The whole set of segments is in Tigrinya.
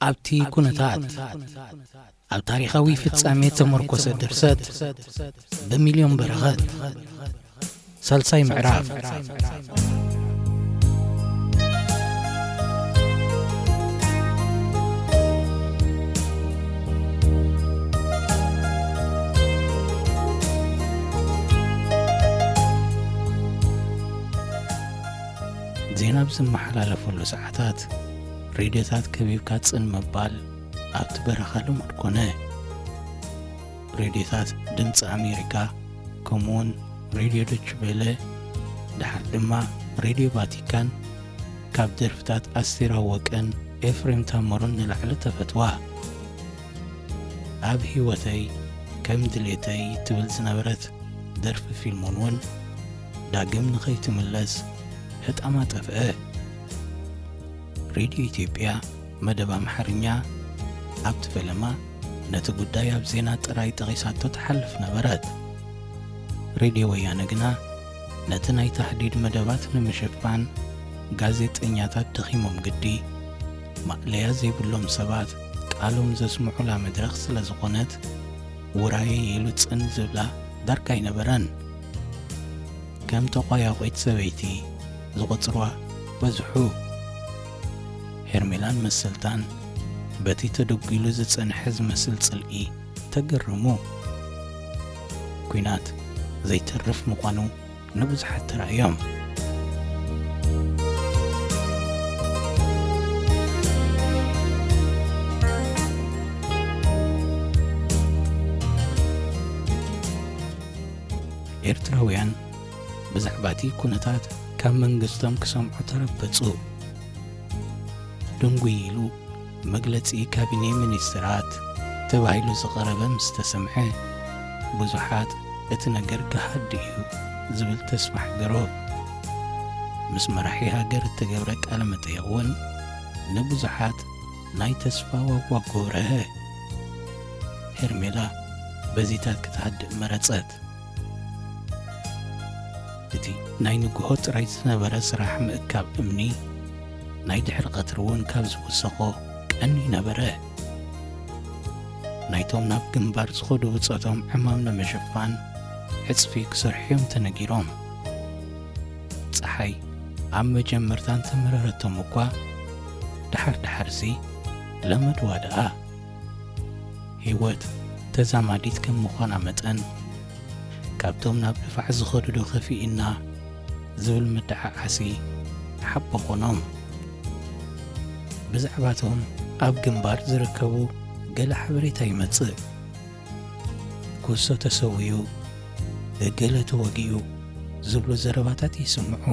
ኣብቲ ኩነታት ኣብ ታሪኻዊ ፍጻሜ ተመርኮሰ ድርሰት ብሚልዮን በረኸት። ሳልሳይ ምዕራፍ። ዜና ብዝመሓላለፈሉ ሰዓታት ሬድዮታት ከቢብካ ጽን ምባል ኣብቲ በረኻ ልሙድ ኮነ። ሬድዮታት ድምፂ ኣሜሪካ፣ ከምኡውን ሬድዮ ዶች ቬለ፣ ደሓር ድማ ሬድዮ ቫቲካን ካብ ደርፍታት ኣስቴር ኣወቀን ኤፍሬም ታምሩን ንላዕሊ ተፈትዋ። ኣብ ህይወተይ ከም ድሌተይ ትብል ዝነበረት ደርፊ ፊልሞን እውን ዳግም ንኸይትምለስ ህጣማ ጠፍአ። ሬድዮ ኢትዮጵያ መደብ ኣምሓርኛ ኣብቲ ፈለማ ነቲ ጉዳይ ኣብ ዜና ጥራይ ጠቒሳቶ ትሓልፍ ነበረት። ሬድዮ ወያነ ግና ነቲ ናይ ታህዲድ መደባት ንምሽፋን ጋዜጠኛታት ደኺሞም ግዲ ማእለያ ዘይብሎም ሰባት ቃሎም ዘስምዑላ መድረኽ ስለ ዝኾነት ውራየይ ኢሉ ጽን ዝብላ ዳርጋ ኣይነበረን። ከም ተቋያቒት ሰበይቲ ዝቖጽርዋ በዝሑ። ሄርሜላን መሰልታን በቲ ተደጒሉ ዝጸንሐ ዝመስል ጽልኢ ተገረሙ። ኲናት ዘይተርፍ ምዃኑ ንብዙሓት ተራእዮም። ኤርትራውያን ብዛዕባ እቲ ኩነታት ካብ መንግስቶም ክሰምዑ ተረበጹ። ድንጉይ ኢሉ መግለጺ ካቢኔ ሚኒስትራት ተባሂሉ ዝቐረበ ምስ ተሰምዐ፣ ብዙሓት እቲ ነገር ገሃድ እዩ ዝብል ተስፋ ሓደሮ። ምስ መራሒ ሃገር እተገብረ ቃለ መጠይቕ እውን ንብዙሓት ናይ ተስፋ ዋጓ ጎብረሀ። ሄርሜላ በዚታት ክትሃድእ መረጸት። እቲ ናይ ንግሆ ጥራይ ዝነበረ ስራሕ ምእካብ እምኒ፣ ናይ ድሕሪ ቀትሪ እውን ካብ ዝውሰኾ ቀኒ ነበረ። ናይቶም ናብ ግንባር ዝኸዱ ብጾቶም ዕማም ንምሽፋን ዕጽፊ ክሰርሑ እዮም ተነጊሮም። ጸሓይ ኣብ መጀመርታ እንተመረረቶም እኳ፣ ደሓር ደሓርሲ ለመድዋ ደኣ። ህይወት ተዛማዲት ከም ምዃና መጠን፣ ካብቶም ናብ ድፋዕ ዝኸዱ ዶ ከፊእና ዝብል ምድዓዓሲ ሓቦ ኾኖም። ብዛዕባቶም ኣብ ግንባር ዝርከቡ ገለ ሓበሬታ ይመጽእ። ኩሶ ተሰዊኡ፣ እገለ ተወጊኡ ዝብሉ ዘረባታት ይስምዑ።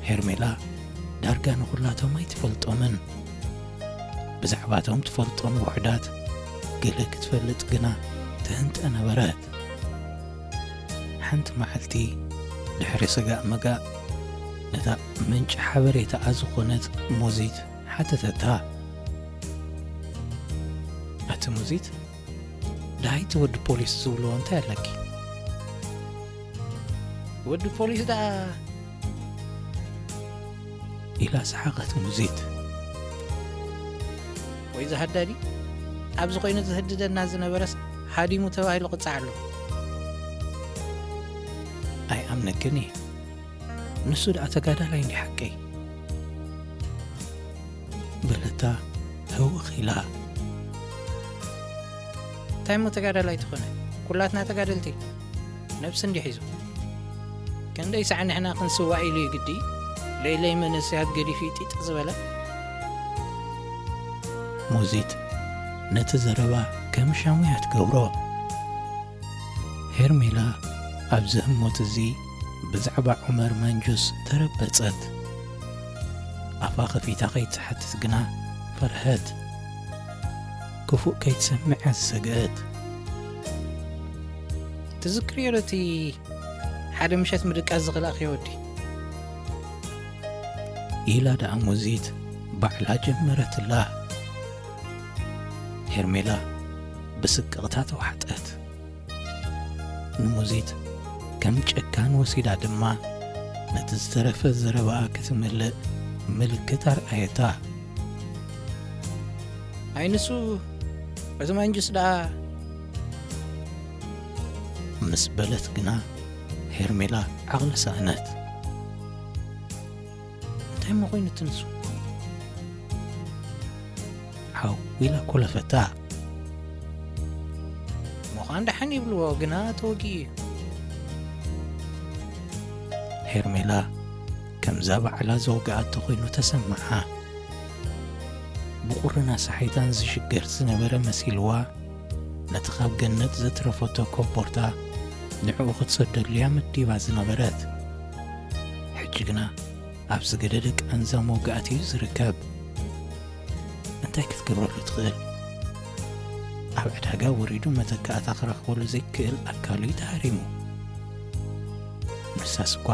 ሄርሜላ ዳርጋ ንኹላቶም ኣይትፈልጦምን። ብዛዕባቶም ትፈልጦም ውሑዳት ገለ ክትፈልጥ ግና ትህንጠ ነበረት። ሓንቲ መዓልቲ ድሕሪ ስጋእ መጋእ ነታ ምንጪ ሓበሬታኣ ዝኾነት ሙዚት ሓተተታ። ኣቲ ሙዚት፣ ደሃይቲ ወዲ ፖሊስ ዝብልዎ እንታይ ኣለኪ? ወዲ ፖሊስ ደኣ ኢላ ሰሓቐት ሙዚት። ወይ ዝሃዳዲ፣ ኣብዚ ኮይኑ ዝህድደና ዝነበረስ ሃዲሙ ተባሂሉ ቅጻዕ ኣሎ። ኣይኣምነክን እየ። ንሱ ደኣ ተጋዳላይ እንዲ ሓቀይ። በለታ ህውኽ ኢላ። እንታይ እሞ ተጋዳላይ ትኾነ? ኩላትና ተጋደልቲ። ነብሲ እንዲ ሒዙ። ክንደይ ሳዕ ንሕና ክንስዋእ ኢሉ እዩ ግዲ? ለይለይ መንእሰያት ገዲፉ እዩ ጢጥ ዝበለ። ሙዚት ነቲ ዘረባ ከም ሻሙያ ትገብሮ። ሄርሜላ ኣብዚ ህሞት እዚ ብዛዕባ ዑመር መንጁስ ተረበጸት። ኣፋ ከፊታ ከይትሓትት ግና ፈርሀት። ክፉእ ከይትሰምዕ እያ ዝሰግአት። ትዝክርዮ ዶ እቲ ሓደ ምሸት ምድቃስ ዝኽልኣኽዮ ወዲ? ኢላ ደኣ ሙዚት ባዕላ ጀመረትላ። ሄርሜላ ብስቅቕታ ተዋሕጠት። ንሙዚት ከም ጨካን ወሲዳ ድማ ነቲ ዝተረፈ ዘረባኣ ክትምልእ ምልክት ኣርኣየታ። ኣይ ንሱ፣ እቲ መንጅስ ደኣ። ምስ በለት ግና ሄርሜላ ዓቕሊ ሰኣነት። እንታይ እሞ ኮይኑ እቲ ንሱ? ሓው ኢላ ኮለፈታ። ምዃን ደሓን ይብልዎ፣ ግና ተወጊኡ እዩ። ሄርሜላ ከምዛ ባዕላ ዘውግኣቶ ኮይኑ ተሰምዓ። ብቑርን ኣሳሒታን ዝሽገር ዝነበረ መሲልዋ፣ ነቲ ካብ ገነት ዘትረፈቶ ኮቦርታ ንዕኡ ክትሰደሉ እያ መዲባ ዝነበረት። ሕጂ ግና ኣብ ዝገደደ ቃንዛ መውጋእቲ እዩ ዝርከብ። እንታይ ክትገብረሉ ትኽእል? ኣብ ዕዳጋ ወሪዱ መተካእታ ክረኽበሉ ዘይክእል ኣካሉ እዩ ተሃሪሙ። ንሳስ እኳ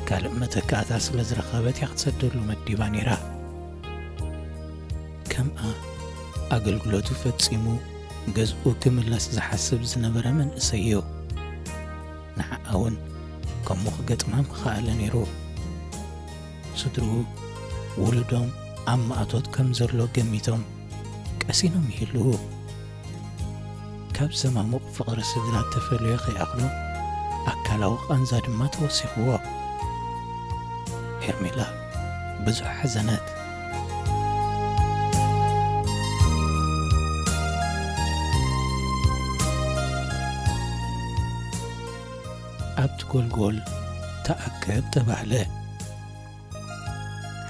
ካልእ መተካእታ ስለ ዝረኸበት እያ ክትሰደሉ መዲባ ነይራ። ከምኣ ኣገልግሎቱ ፈጺሙ ገዝኡ ክምለስ ዝሓስብ ዝነበረ መንእሰይ እዩ። ንዓኣ እውን ከምኡ ክገጥማ ምኸኣለ ነይሩ። ስድርኡ ውሉዶም ኣብ ማእቶት ከም ዘሎ ገሚቶም ቀሲኖም ይህልዉ። ካብ ዘማሙቕ ፍቕሪ ስድራ ተፈልዮ ከይኣኽሎ ኣካላዊ ቃንዛ ድማ ተወሲኽዎ። ሄርሜላ ብዙሕ ሓዘነት። ኣብቲ ጎልጎል ተኣከብ ተባህለ።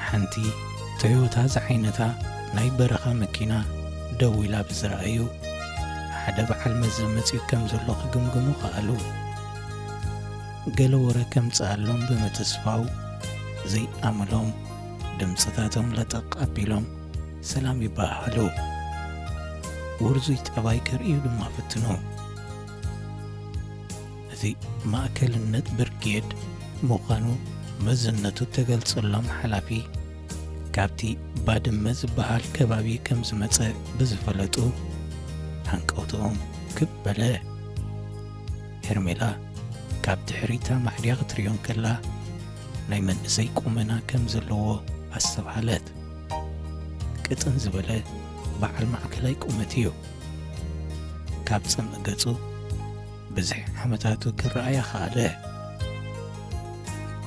ሓንቲ ቶዮታ ዝዓይነታ ናይ በረኻ መኪና ደው ኢላ ብዝረኣዩ፣ ሓደ በዓል መዚ መጺኡ ከም ዘሎ ክግምግሙ ከኣሉ። ገለ ወረ ከምጽኣሎም ብምትስፋው፣ ዘይኣመሎም ድምጽታቶም ለጠቕ ኣቢሎም ሰላም ይበሃሃሉ። ውርዙይ ጠባይ ከርእዩ ድማ ፈትኑ። እቲ ማእከልነት ብርጌድ ምዃኑ መዝነቱ ተገልጸሎም ሓላፊ፣ ካብቲ ባድመ ዝበሃል ከባቢ ከም ዝመጸ ብዝፈለጡ፣ ሃንቀውትኦም ክብ በለ። ሄርሜላ ካብ ድሕሪት ኣማዕድያ ክትርእዮ እንከላ፣ ናይ መንእሰይ ቁመና ከም ዘለዎ ኣስተብሃለት። ቅጥን ዝበለ በዓል ማእከላይ ቁመት እዩ። ካብ ጽምኢ ገጹ ብዝሒ ዓመታቱ ክረኣያ ከኣለ።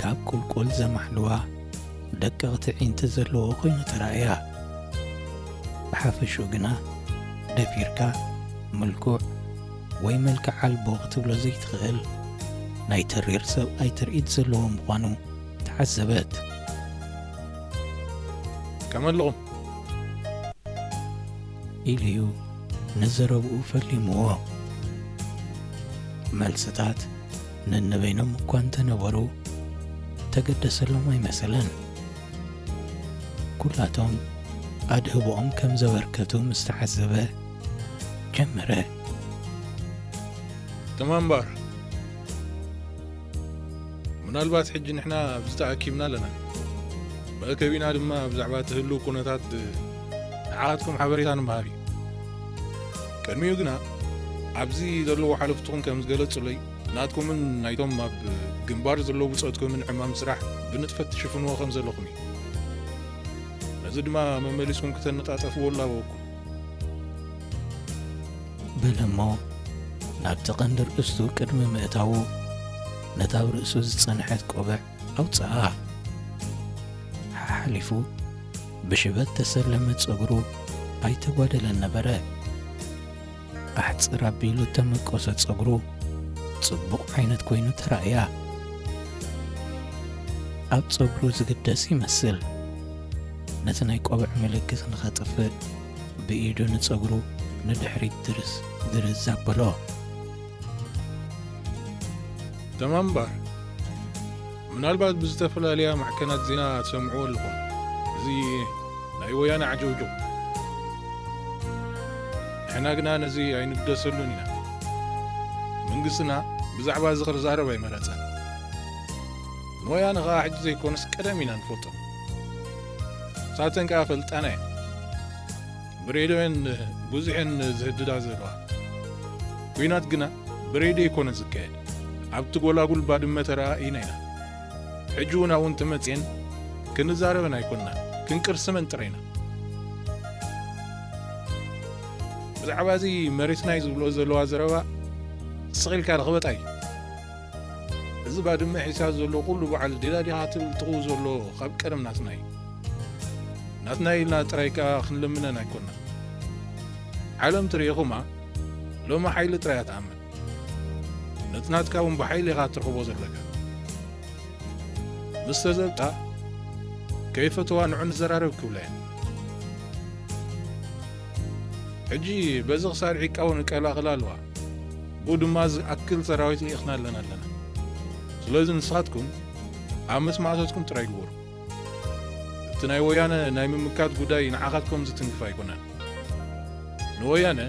ካብ ቁልቁል ዘማሕልዋ ደቀቕቲ ዒንቲ ዘለዎ ኮይኑ ተራእያ። ብሓፈሽኡ ግና ደፊርካ ምልኩዕ ወይ መልክዕ ኣልቦ ክትብሎ ዘይትኽእል ናይ ተሪር ሰብኣይ ትርኢት ዘለዎ ምዃኑ ተዓዘበት። ከመይ ኣለኹም? ኢሉ'ዩ ንዘረብኡ ፈሊምዎ። መልስታት ነንበይኖም እኳ እንተነበሩ፣ ተገደሰሎም ኣይመሰለን። ኩላቶም ኣድህቦኦም ከም ዘበርከቱ ምስ ተዓዘበ፣ ጀመረ። ተማም እምበኣር፣ ምናልባት ሕጂ ንሕና ኣብዚ ተኣኪብና ኣለና። መእከቢና ድማ ብዛዕባ እቲ ህሉው ኩነታት ንዓኻትኩም ሓበሬታ ንምሃብ እዩ። ቅድሚኡ ግና፣ ኣብዚ ዘለዉ ሓለፍትኹም ከም ዝገለጹለይ፣ ናትኩምን ናይቶም ኣብ ግንባር ዘለዉ ብጾትኩምን ዕማም ስራሕ ብንጥፈት ትሽፍንዎ ከም ዘለኹም እዩ። ነዚ ድማ መመሊስኩም ክተነጻጸፍዎ እላበወኩም። በለ እሞ፣ ናብቲ ቀንዲ ርእሱ ቅድሚ ምእታዉ፣ ነታ ኣብ ርእሱ ዝጸንሐት ቆብዕ ኣውጽኣ። ሓሓሊፉ ብሽበት ተሰለመ ጸጉሩ ኣይተጓደለን ነበረ። ኣሕጽር ኣቢሉ እተመቀሶ ጸጉሩ ጽቡቕ ዓይነት ኮይኑ ተራእያ። ኣብ ጸጉሩ ዝግደስ ይመስል። ነቲ ናይ ቆብዕ ምልክት ንኸጥፍእ ብኢዱ ንጸጉሩ ንድሕሪት ድርስ ድርዝ ኣበሎ። ተማም እምበኣር፣ ምናልባት ብዝተፈላለያ ማዕከናት ዜና ትሰምዕዎ ኣለኹም። እዚ ናይ ወያነ ዓጀውጀው። ንሕና ግና ነዚ ኣይንግደሰሉን ኢና። መንግስትና ብዛዕባ እዚ ክዛረብ ኣይመረጸን። ንወያነ ኸኣ ሕጂ ዘይኮነስ ቀደም ኢና ንፈልጦም። ንሳተን ከኣ ፈልጣና እየን። ብሬድዮን ብዙሕ እየን ዝህድዳ ዘለዋ። ኲናት ግና ብሬድዮ ኣይኮነን ዝካየድ። ኣብቲ ጎላጉል ባድመ ተረኣኢና ኢና። ሕጂ እውን ኣብኡ እንተመጺኤን ክንዛረበን ኣይኮንናን፣ ክንቅርስመን ጥራይ ኢና። ብዛዕባ እዚ መሬትናይ ዝብሎ ዘለዋ ዘረባ ስቕ ኢልካ ርኽበጣ እዩ። እዚ ባድመ ሒሳ ዘሎ ኩሉ በዓል ዴላዲኻ ትብል ትኽው ዘሎ ካብ ቀደም ናትና እዩ። ናትና ኢልና ጥራይ ከኣ ክንልምነን ኣይኮናን። ዓለም ትርእኹማ ሎሚ ሓይሊ ጥራይ እያ ትኣምን። ነቲ ናትካ እውን ብሓይሊ ኢኻ ትረኽቦ ዘለካ። ምስ ተዘብጣ ከይፈተዋ ንዑ ንዘራረብ ክብላ እየን። ሕጂ በዚ ክሳድ ዒቃ እውን ይቀላቕላ ኣለዋ። ብኡ ድማ ዝኣክል ሰራዊት ልኢኽናለን ኣለና። ስለዚ ንስኻትኩም ኣብ መስማዕቶትኩም ጥራይ ግበሩ። እቲ ናይ ወያነ ናይ ምምካት ጉዳይ ንዓኻትኩም ዝትንክፍ ኣይኮነን። ንወያነ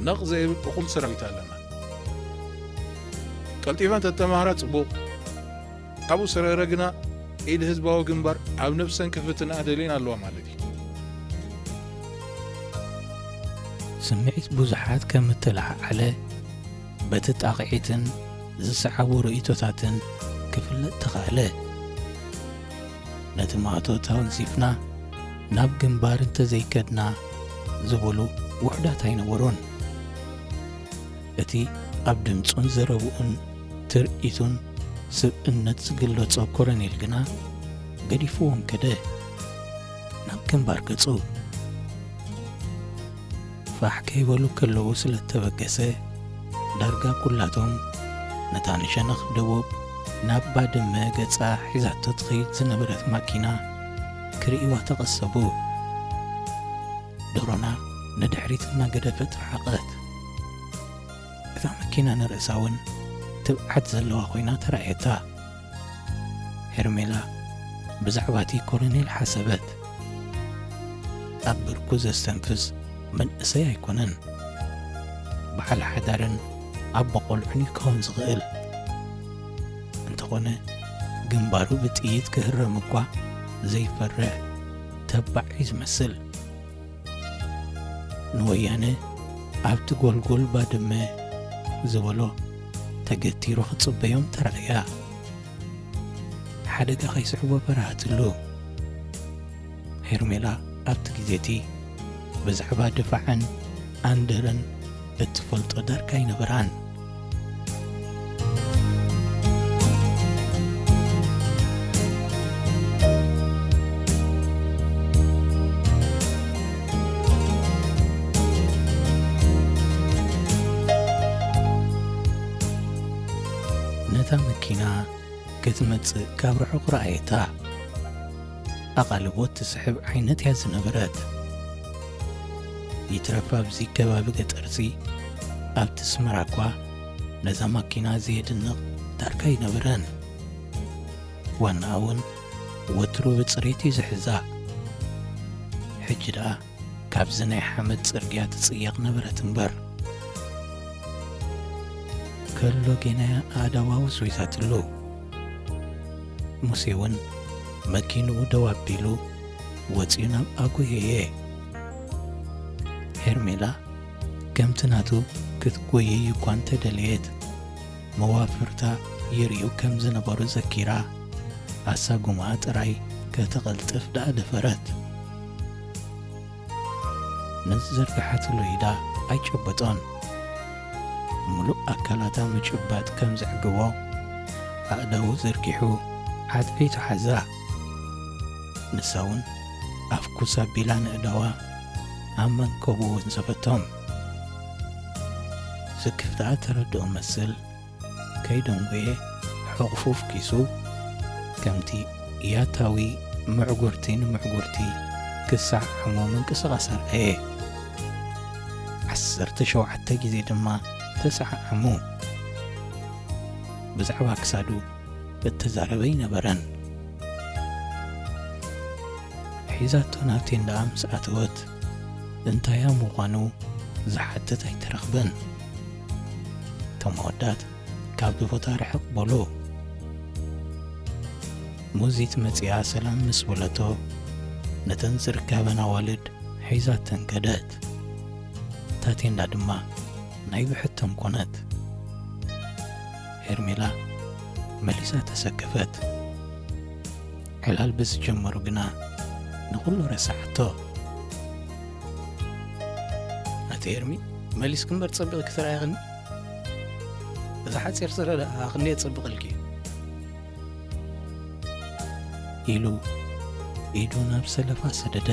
ነቕ ዘይብል እኹል ሰራዊት ኣለና። ቀልጢፈን ተተማህራ ጽቡቕ። ካብኡ ሰረረ ግና ኢድ ህዝባዊ ግንባር ኣብ ነፍሰን ክፍትንኣ ደልየን ኣለዋ ማለት እዩ። ስምዒት ብዙሓት ከም እተለዓዓለ በቲ ጣቕዒትን ዝሰዓቡ ርእይቶታትን ክፍለጥ ተኻእለ። ነቲ ማእቶት ኣወንዚፍና ናብ ግንባር እንተዘይከድና ዝበሉ ውሑዳት ኣይነበሩን። እቲ ኣብ ድምጹን ዘረብኡን ትርኢቱን ስብእነት ዝግለጾ ኮረኔል ግና ገዲፍዎም ከደ። ናብ ግንባር ገጹ ፋሕ ከይበሉ ከለዉ ስለ እተበገሰ፣ ዳርጋ ኩላቶም ነታ ንሸነኽ ደቡብ ናብ ባድመ ገጻ ሒዛቶ ትኸይድ ዝነበረት ማኪና ክርእይዋ ተቐሰቡ። ደሮና ንድሕሪት እናገደፈት ረሓቐት። እታ መኪና ንርእሳ እውን ትብዓት ዘለዋ ኮይና ተራእየታ። ሄርሜላ ብዛዕባ እቲ ኮሎኔል ሓሰበት። ኣብ ብርኩ ዘስተንፍስ መንእሰይ ኣይኮነን። በዓል ሓዳርን ኣቦ ቆልዑን እዩ ክኸውን ዝኽእል። እንተኾነ ግንባሩ ብጥይት ክህረም እኳ ዘይፈርሕ ተባዕ እዩ ዝመስል። ንወያነ ኣብቲ ጎልጎል ባድመ ዝበሎ ተገቲሩ ክጽበዮም ተራእያ። ሓደጋ ከይስዕቦ ፈራህትሉ። ሄርሜላ ኣብቲ ግዜ እቲ ብዛዕባ ድፋዕን ኣንደርን እትፈልጦ ዳርጋ ኣይነበራን። ነታ መኪና ክትመጽእ ካብ ርሑቕ ረኣየታ። ኣቓልቦ ትስሕብ ዓይነት እያ ዝነበረት። ይትረፍ ኣብዚ ከባቢ ገጠርሲ፣ ኣብቲ ኣስመራ እኳ ነዛ ማኪና ዘየድንቕ ዳርጋ ኣይነበረን። ዋናኣ እውን ወትሩ ብጽሬት እዩ ዝሕዛ። ሕጂ ደኣ ካብዚ ናይ ሓመድ ጽርግያ ትጽየቕ ነበረት እምበር። ከሎ ጌናያ ኣእዳዋ ወስዊሳትሉ። ሙሴ እውን መኪንኡ ደው ኣቢሉ ወጺኡ ናብ ኣጎየየ። ሄርሜላ ከምቲ ናቱ ክትጎይይ እኳ እንተደለየት፣ መዋፍርታ ይርእዩ ከም ዝነበሩ ዘኪራ፣ ኣሳጉማኣ ጥራይ ከተቐልጥፍ ደኣ ደፈረት። ነቲ ዘርግሓትሉ ኢዳ ኣይጨበጦን። ምሉእ ኣካላታ ምጭባጥ ከም ዘዕግቦ፣ ኣእዳዉ ዘርጊሑ ዓትዒቱ ሓዛ። ንሳ እውን ኣፍኩስ ኣቢላ ንእዳዋ ኣብ መንከቡ ወንዘፈቶም። ስክፍታኣ ተረድኦ መስል፣ ከይደንጎየ ሕቑፉ ኣፍኪሱ፣ ከምቲ ያታዊ ምዕጉርቲ ንምዕጉርቲ ክሰዓዓሞ ምንቅስቓስ ኣርኣየ። ዓሰርተ ሸውዓተ ግዜ ድማ ተሰዓዓሙ። ብዛዕባ ክሳዱ እተዛረበ ኣይነበረን። ሒዛቶ ናብ ቴንዳኣ ምስ ኣተወት፣ እንታያ ምዃኑ ዝሓትት ኣይተረኽበን። እቶም ኣወዳት ካብቲ ቦታ ርሕቕ በሉ። ሙዚት መጺኣ ሰላም ምስ በለቶ፣ ነተን ዝርካበን ኣዋልድ ሒዛተን ከደት። እታ ቴንዳ ድማ ናይ ብሕቶም ኮነት። ሄርሜላ መሊሳ ተሰከፈት። ዕላል ብዝጀመሩ ግና ንኹሉ ረሳዓቶ። ቴርሚ፣ መሊስኪ እምበር ጸቢቕኪ ተራኢኽኒ። እዚ ሓጺር ስረ ደኣ ክንደይ የጸብቐልኪ እዩ። ኢሉ ኢዱ ናብ ሰለፋ ሰደደ።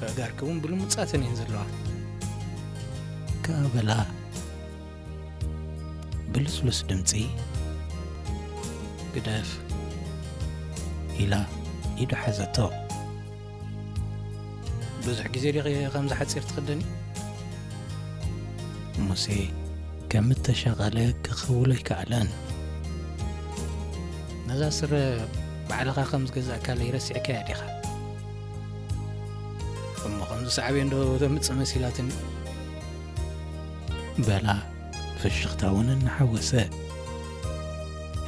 ኣእጋርኪ እውን ብልሙጻተን እየን ዘለዋ። ከኣ በላ ብልስሉስ ድምጺ። ግደፍ። ኢላ ኢዱ ሓዘቶ። ብዙሕ ግዜ ዲኺ ከምዚ ሓጺር ትኽደኒ? ሙሴ ከም እተሻቐለ ክኽውሎ ኣይከኣለን። ነዛ ስረ ባዕልኻ ከም ዝገዛእካለይ ረሲዕካያ ዲኻ? እሞ ከምዚ ሳዕቤን ዶ ተምጽእ መሲላትኒ? በላ ፍሽኽታ እውን እናሓወሰ።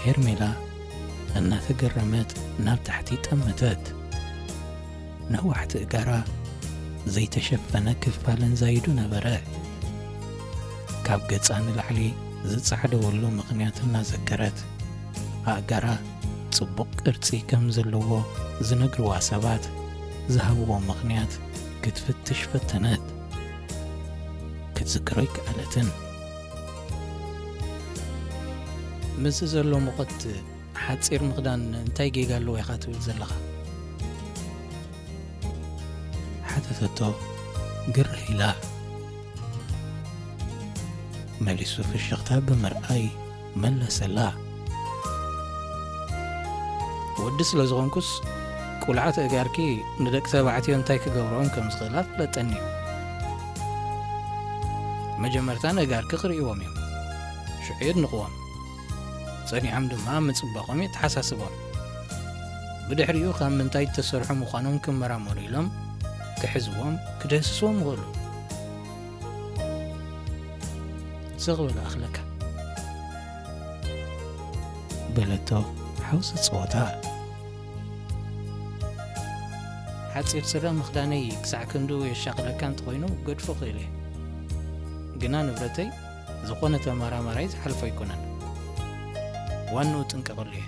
ሄርሜላ እናተገረመት ናብ ታሕቲ ጠመተት። ነዋሕቲ እጋራ ዘይተሸፈነ ክፋለን ዛይዱ ነበረ። ካብ ገጻ ንላዕሊ ዝጻዕደወሉ ምኽንያት እናዘከረት፣ ኣእጋራ ጽቡቕ ቅርጺ ከም ዘለዎ ዝነግርዋ ሰባት ዝሃብዎ ምኽንያት ክትፍትሽ ፈተነት። ክትዝክሮ ኣይከኣለትን። ምስዚ ዘሎ ሙቐት ሓጺር ምኽዳን እንታይ ጌጋ ኣለዎ ኢኻ ትብል ዘለኻ? ሓተተቶ ግርህ ኢላ። መሊሱ ፍሽኽታ ብምርኣይ መለሰላ። ወዲ ስለ ዝኾንኩስ፣ ቁልዓት ኣእጋርኪ ንደቂ ተባዕትዮ እንታይ ክገብርኦም ከም ዝኽእል ኣፍለጠኒ እዩ። መጀመርታ ንኣእጋርኪ ክርእይዎም እዮም። ሽዑ የድንቕዎም። ጸኒዖም ድማ ምጽባቖም የተሓሳስቦም። ብድሕሪኡ ካብ ምንታይ እተሰርሑ ምዃኖም ክመራመሩ ኢሎም ክሕዝዎም፣ ክድህስስዎም ይኽእሉ። ስቕ በል ኣኽለካ። በለቶ ሓውሲ ጸወታ። ሓጺር ስረ ምኽዳነይ ክሳዕ ክንድኡ የሻቕለካ እንተኾይኑ ገድፎ ክእል እየ። ግና ንብረተይ ዝኾነ ተመራማራይ ዝሓልፎ ኣይኮነን። ዋንኡ ጥንቀቐሉ እየ።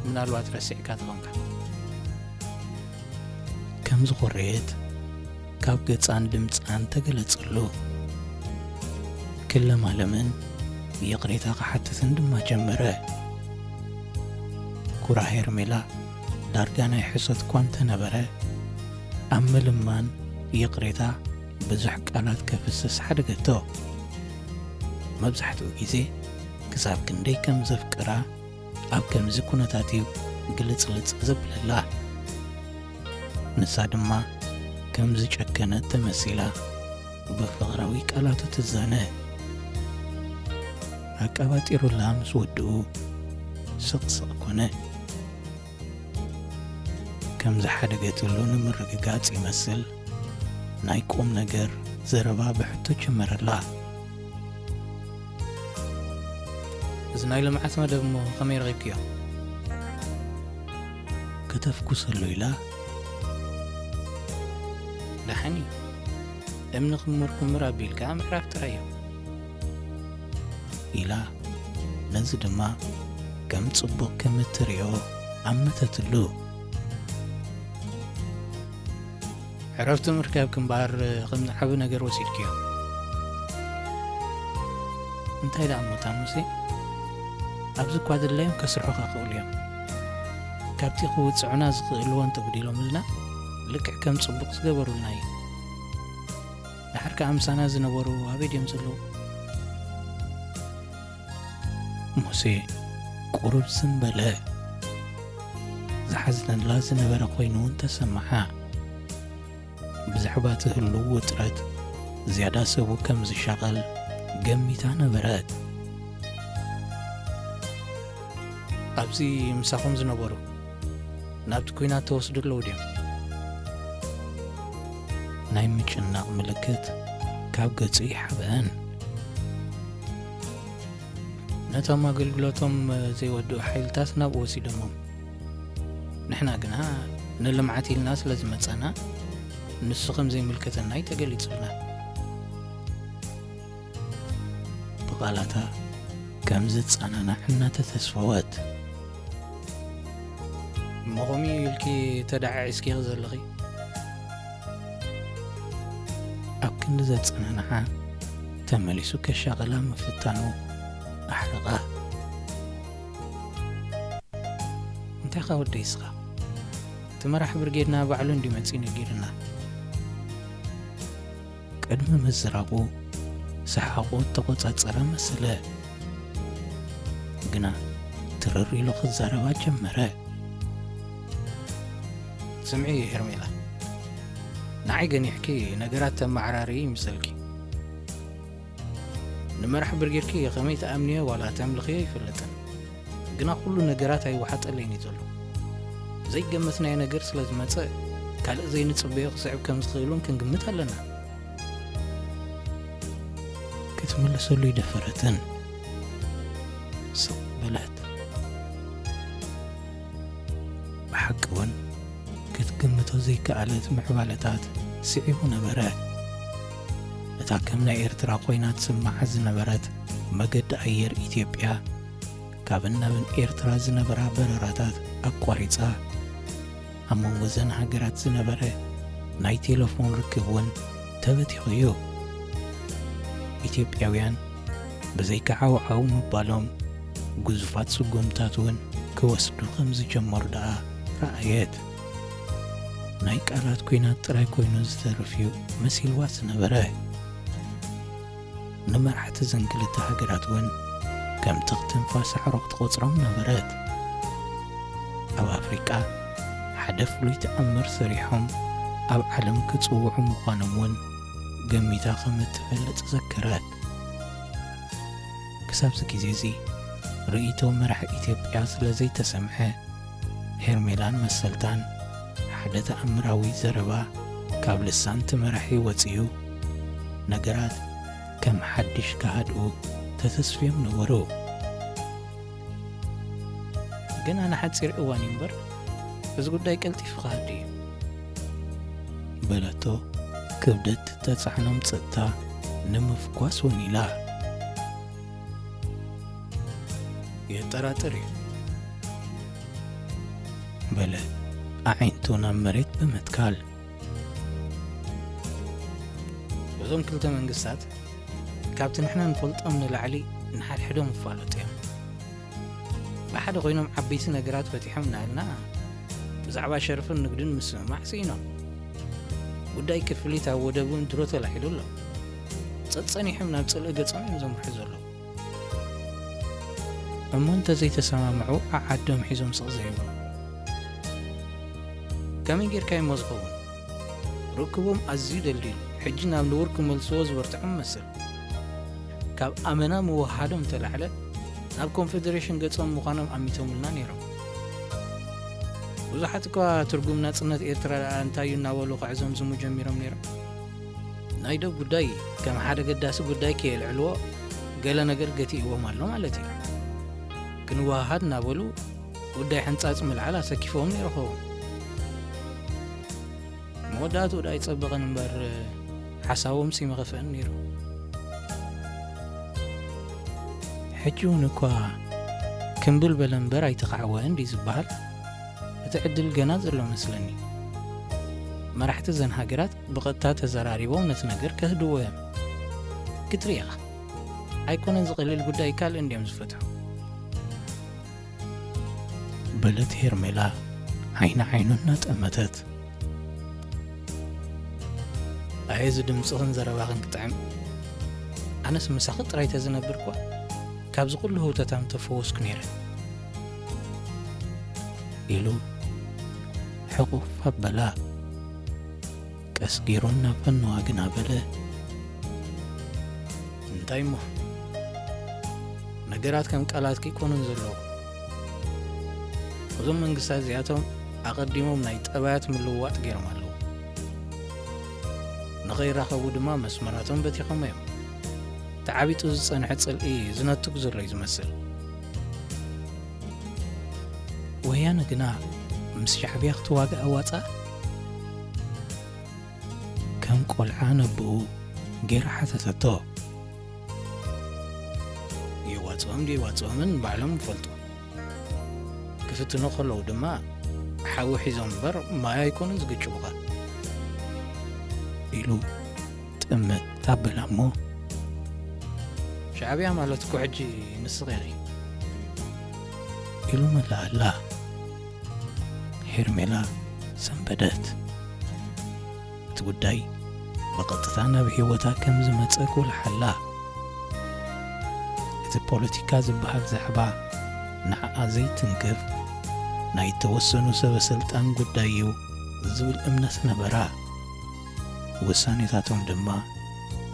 ምናልባት ረሲዕካ ትኾንካ። ከም ዝኾረየት ካብ ገጻን ድምጻን ተገለጸሉ። ክለማለምን ይቕሬታ ክሓትትን ድማ ጀመረ። ኩራ ሄርሜላ ዳርጋ ናይ ሕሶት እኳ እንተነበረ፣ ኣብ ምልማን ይቕሬታ ብዙሕ ቃላት ከፍስስ ሓደገቶ። መብዛሕትኡ ግዜ ክሳብ ክንደይ ከም ዘፍቅራ ኣብ ከምዚ ኩነታት እዩ ግልጽልጽ ዘብለላ። ንሳ ድማ ከም ዝጨከነት ተመሲላ ብፍቕራዊ ቃላቱ ትዛነ። ኣቀባጢሩላ ምስ ወድኡ ስቕ ስቕ ኮነ። ከም ዝሓደገትሉ ንምርግጋጽ ይመስል ናይ ቁም ነገር ዘረባ ብሕቶ ጀመረላ። እዚ ናይ ልምዓት መደብ እሞ ከመይ ረኺብክዮ? ከተፍኩሰሉ ኢላ። ደሓን እዩ። እምኒ ክምር ክምር ኣቢልካ ምዕራፍ ጥራይ እዩ። ኢላ ነዚ ድማ ከም ጽቡቕ ከም እትርእዮ ኣመተትሉ። ዕረፍቲ ምርካብ ክምባር ከም ዓቢ ነገር ወሲድክዮ። እንታይ ደኣ እሞ እታ ሙሴ፣ ኣብዚ እኳ ድላዮም ከስርሑኻ ክኽእሉ እዮም። ካብቲ ክውጽዑና ዝኽእልዎ እንተጉዲሎምልና ልክዕ ከም ጽቡቕ ዝገበሩልና እዩ። ደሓር ከኣ ምሳና ዝነበሩ ኣበይ ድዮም ዘለዉ? ሙሴ ቁሩብ ዝም በለ። ዝሓዝነላ ዝነበረ ኮይኑ እውን ተሰምዓ። ብዛዕባ እቲ ህሉው ውጥረት ዝያዳ ሰቡ ከም ዝሻቐል ገሚታ ነበረት። ኣብዚ ምሳኹም ዝነበሩ ናብቲ ኲናት ተወስዱ ኣለዉ ድዮም? ናይ ምጭናቕ ምልክት ካብ ገጹ ይሓብአን። ነቶም ኣገልግሎቶም ዘይወድኡ ሓይልታት ናብኡ ወሲዶሞም። ንሕና ግና ንልምዓት ኢልና ስለ ዝመጻና፣ ንሱ ከም ዘይምልከተና እዩ ተገሊጹልና። ብቓላታ ከም ዝጸናናዕ እናተተስፈወት። እሞ ከምኡ ኢልኪ ተደዓዒስኪ ዘለኺ? ኣብ ክንዲ ዘጸናንዓ፣ ተመሊሱ ከሻቕላ ምፍታኑ ኣሕረቓ። "እንታይ ኢኻ ወደይ እስኻ? እቲ መራሕ ብርጌድና ባዕሉ እንድዩ መጺኡ ነጊሩና?" ቅድሚ ምዝራቡ ሰሓቑ እተቖጻጸረ መሰለ። ግና ትርር ኢሉ ክዛረባ ጀመረ። "ስምዒ ሄርሜላ፣ ንዓይ ገኒሕኪ ነገራት ተመዓራርዪ ይምሰልኪ። ንመራሕ ብርጌድኪ ከመይ ትኣምንዮ ዋላ ተምልኽዮ ኣይፈልጥን። ግና ኩሉ ነገራት ኣይወሓጠለይን እዩ ዘሎ። ዘይገመትናዮ ነገር ስለ ዝመጸ፣ ካልእ ዘይንጽበዮ ክስዕብ ከም ዝኽእል እውን ክንግምት ኣለና።" ክትምልሰሉ ኣይደፈረትን። ስቕ በለት። ብሓቂ እውን ክትግምቶ ዘይከኣለት ምዕባለታት ስዒቡ ነበረ። እታ ከም ናይ ኤርትራ ኮይና ትስማዓ ዝነበረት መገዲ ኣየር ኢትዮጵያ፣ ካብን ናብን ኤርትራ ዝነበራ በረራታት ኣቋሪጻ፣ ኣብ መንጎ እዘን ሃገራት ዝነበረ ናይ ቴሌፎን ርክብ እውን ተበቲኹ እዩ። ኢትዮጵያውያን ብዘይካ ዓውዓው ምባሎም፣ ግዙፋት ስጉምታት እውን ክወስዱ ከም ዝጀመሩ ደኣ ረኣየት። ናይ ቃላት ኲናት ጥራይ ኮይኑ ዝተርፍ እዩ መሲልዋ ዝነበረ። ንመራሕቲ እዘን ክልተ ሃገራት እውን ከም ትኽ ትንፋስ ኣዕሩኽ ትቖጽሮም ነበረት። ኣብ ኣፍሪቃ ሓደ ፍሉይ ተኣምር ሰሪሖም ኣብ ዓለም ክጽውዑ ምዃኖም እውን ገሚታ ከም እትፈልጥ ዘከረት። ክሳብዚ ግዜ እዚ ርእይቶ መራሒ ኢትዮጵያ ስለ ዘይተሰምዐ፣ ሄርሜላን መሰልታን ሓደ ተኣምራዊ ዘረባ ካብ ልሳን እቲ መራሒ ወጺኡ፣ ነገራት ከም ሓድሽ ክሃድኡ ተተስፍዮም ነበሩ። "ግና ንሓጺር እዋን እዩ እምበር፣ እዚ ጉዳይ ቀልጢፉ ክሃድእ እዩ" በለቶ፣ ክብደት እተጻዕኖም ጸጥታ ንምፍኳስ እውን ኢላ። "የጠራጥር እዩ" በለ፣ ኣዒንቱ ናብ መሬት ብምትካል። "እዞም ክልተ መንግስታት ካብቲ ንሕና ንፈልጦም ንላዕሊ ንሓድሕዶም ይፋለጡ እዮም። ብሓደ ኮይኖም ዓበይቲ ነገራት ፈቲሖም እናበልና፣ ብዛዕባ ሸርፍን ንግድን ምስምማዕ ስኢኖም። ጉዳይ ክፍሊት ኣብ ወደብ እውን ድሮ ተላዒሉ ኣሎ። ጸጸኒሖም ናብ ጽልኢ ገጾም እዮም ዘምርሑ ዘለዉ። እሞ እንተዘይተሰማምዑ፣ ዓዓዶም ሒዞም ስቕ ዘይብሉ? ከመይ ጌርካዮ እሞ ዝኸውን? ርክቦም ኣዝዩ ደልዲሉ፣ ሕጂ ናብ ንቡር ክመልስዎ ዝበርትዖም ይመስል። ካብ ኣመና ምውህሃዶም እንተላዕለ፣ ናብ ኮንፌደሬሽን ገጾም ምዃኖም ኣሚቶምልና ነይሮም። ብዙሓት እኳ ትርጉም ናጽነት ኤርትራ ደኣ እንታይ እዩ እናበሉ ከዕዘምዝሙ ጀሚሮም ነይሮም። ናይ ዶብ ጉዳይ ከም ሓደ ገዳሲ ጉዳይ ከየልዕልዎ፣ ገለ ነገር ገቲእዎም ኣሎ ማለት እዩ። ክንወሃሃድ እናበሉ ጉዳይ ሕንጻጽ ምልዓል ኣሰኪፍዎም ነይሩ ኸውን። መወዳእትኡ ደኣ ኣይጸበቐን እምበር፣ ሓሳቦምሲ ምኸፍአን ነይሩ። ሕጂ እውን እኳ ክምብል በለ እምበር ኣይተኻዕወአን ድዩ ዝበሃል? እቲ ዕድል ገና ዘሎ መስለኒ። መራሕቲ እዘን ሃገራት ብቐጥታ ተዘራሪቦም ነቲ ነገር ከህድዎ እዮም። ክትርኢ ኢኻ። ኣይኮነን ዝቐልል ጉዳይ ካልእ እንድዮም ዝፈትሑ። በለት ሄርሜላ ዓይኒ ዓይኑ እናጠመተት። ኣየ እዚ ድምፅኽን ዘረባኽን ክጥዕም። ኣነስ ምሳኺ ጥራይ ተዝነብር እኳ ካብዚ ኩሉ ህውተታ ምተፈወስኩ ነይረ። ኢሉ ሕቑፍ ኣበላ። ቀስ ገይሩ እናፈነዋ ግና በለ። እንታይ እሞ? ነገራት ከም ቃላትኪ ኣይኮኑን ዘለዉ። እዞም መንግስታት እዚኣቶም ኣቐዲሞም ናይ ጠባያት ምልውዋጥ ገይሮም ኣለዉ። ንኸይራኸቡ ድማ መስመራቶም በቲኾም እዮም። ተዓቢጡ ዝጸንሐ ጽልኢ ዝነትግ ዘሎ እዩ ዝመስል። ወያነ ግና ምስ ሻዕብያ ክትዋግእ ኣዋጽኣ? ከም ቆልዓ ነብኡ ገይራ ሓተተቶ። የዋጽኦም ድየዋጽኦምን ባዕሎም ይፈልጡ። ክፍትኑ ከለዉ ድማ ሓዊ ሒዞም እምበር ማይ ኣይኮኑን ዝግጭቡኻ። ኢሉ እምት ኣበላ እሞ፣ "ሻዕብያ ማለት እኮ ሕጂ ንስኺ ኢኺ" ኢሉ መላኣላ። ሄርሜላ ሰንበደት። እቲ ጉዳይ ብቐጥታ ናብ ህይወታ ከም ዝመጸ ጎልሓላ። እቲ ፖለቲካ ዝበሃል ዛዕባ ንዓኣ ዘይትንክፍ ናይ እተወሰኑ ሰበ ስልጣን ጉዳይ እዩ ዝብል እምነት ነበራ። ውሳኔታቶም ድማ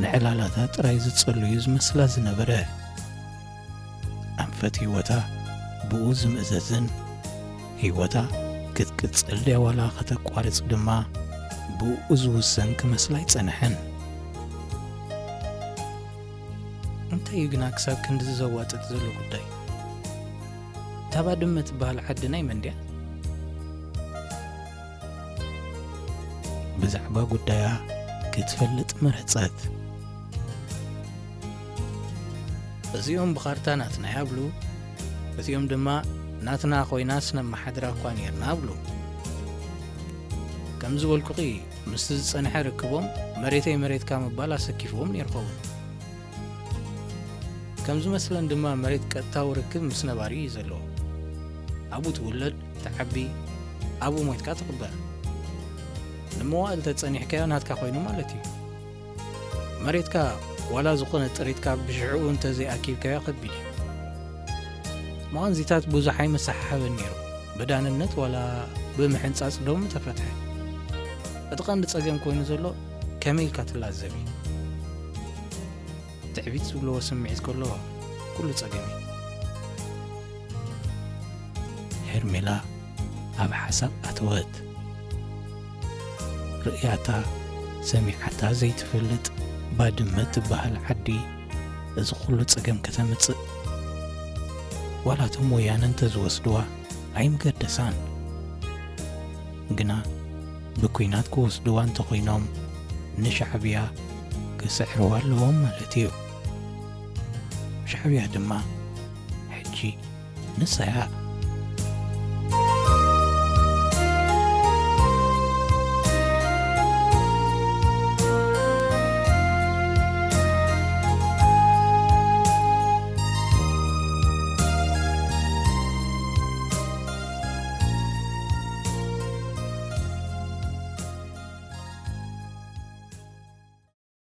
ንዕላላታ ጥራይ ዝጸሉ እዩ ዝመስላ ዝነበረ። ኣንፈት ህይወታ ብኡ ዝምእዘዝን ህይወታ ክትቅጽል ድያ ዋላ ከተቋርጽ ድማ ብኡ ዝውሰን ክመስላ ኣይጸንሐን። እንታይ እዩ ግና ክሳብ ክንድዚ ዘዋጥጥ ዘሎ ጉዳይ? እታ ባድመ ትበሃል ዓዲ ናይ መን ድያ? ብዛዕባ ጉዳያ ክትፈልጥ መረጸት። እዚኦም ብኻርታ ናትና ይኣብሉ፣ እዚኦም ድማ ናትና ኮይናስ ነመሓድራ እኳ ኔርና ኣብሉ። ከም ዝበልኩኺ፣ ምስቲ ዝጸንሐ ርክቦም መሬተይ መሬትካ ምባል ኣሰኪፍዎም ኔሩ ኸውን። ከም ዝመስለን ድማ መሬት ቀጥታዊ ርክብ ምስ ነባሪ እዩ ዘለዎ። ኣብኡ ትውለድ፣ ትዓቢ፣ ኣብኡ ሞይትካ ትቕበር። ንመዋእል ተጸኒሕካዮ ናትካ ኮይኑ ማለት እዩ። መሬትካ ዋላ ዝኾነ ጥሪትካ ብሽዕኡ እንተዘይኣኪብካዮ ከቢድ እዩ። መቐንዚታት ብዙሕ ኣይመሰሓሓበን ነይሩ። ብዳንነት ዋላ ብምሕንጻጽ ዶም ተፈትሐ። እቲ ቀንዲ ጸገም ኮይኑ ዘሎ ከመይ ኢልካ ትላዘብ እዩ። ትዕቢት ዝብልዎ ስምዒት ከሎ ኩሉ ጸገም እዩ። ሄርሜላ ኣብ ሓሳብ ኣተወት። ርእያታ ሰሚዓታ ዘይትፈልጥ ባድመ ትበሃል ዓዲ እዚ ኩሉ ጸገም ከተምጽእ። ዋላ እቶም ወያነ እንተዝወስድዋ ኣይምገደሳን። ግና ብኲናት ክወስድዋ እንተኾይኖም ንሻዕብያ ክስዕርዋ ኣለዎም ማለት እዩ። ሻዕብያ ድማ ሕጂ ንሳያ